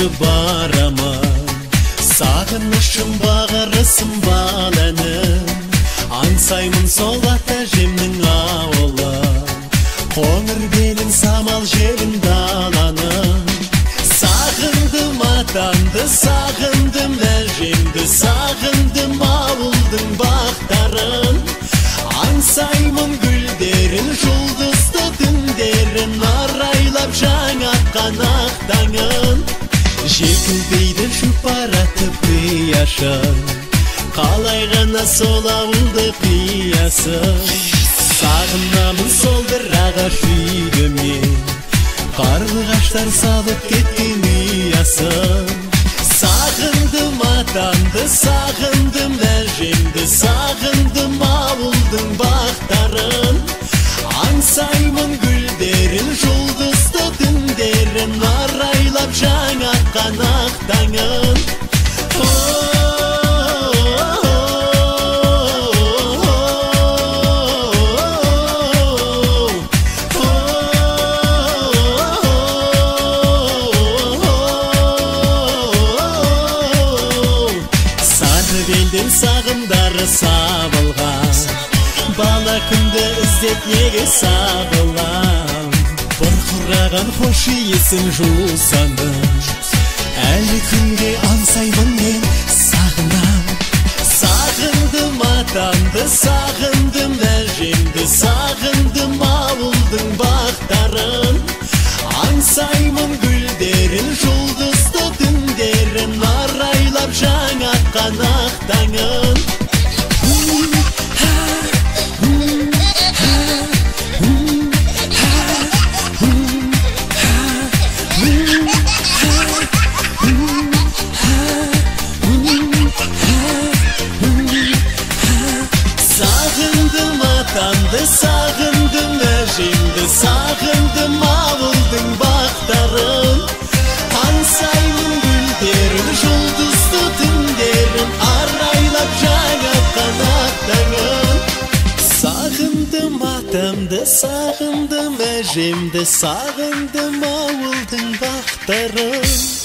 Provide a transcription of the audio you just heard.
ұшып барамын. Сағынышым бағарысым баланың, аңсаймын сол ата-әжемнің ауылын. Қоңыр белін, самал желін даланың. Сағындым атамды, сағындым әжемді, сағындым ауылдың бақтарын. Аңсаймын гүлдерін, жұлдызды түндерін, арайлап жаңа атқан ақ таңын. Желкілдейді жұпар атып қияшын, қалай ғана сол ауылды қиясың. Сағынамын сол бір ағаш үйді мен, қарлығаштар салып кеткен ұясын. Сағындым атамды, сағындым әжемді, сағындым ауылдың бақтарын. Аңсаймын гүлдерін, жұлдызды түндерін, арайлап жаңа атқан ақ таңын. Белден сағымдары сабылған, бала күнді іздеп неге сабылам. Бұрқыраған хош иісін жусанның, әлі күнге аңсаймын мен, сағынам. Сағындым атамды, сағындым әжемді, сағындым ауылдың бақтарын. Аңсаймын гүлдерін, жұлдызды түндерін, арайлап жаңа атқан ақ таңын. Сағындым атамды, сағындым әжемді, сағындым ауылдың бақтарын. Аңсаймын гүлдерін, жұлдызды түндерін, арайлап жаңа атқан ақ таңын. Сағындым атамды, сағындым әжемді, сағындым ауылдың бақтарын.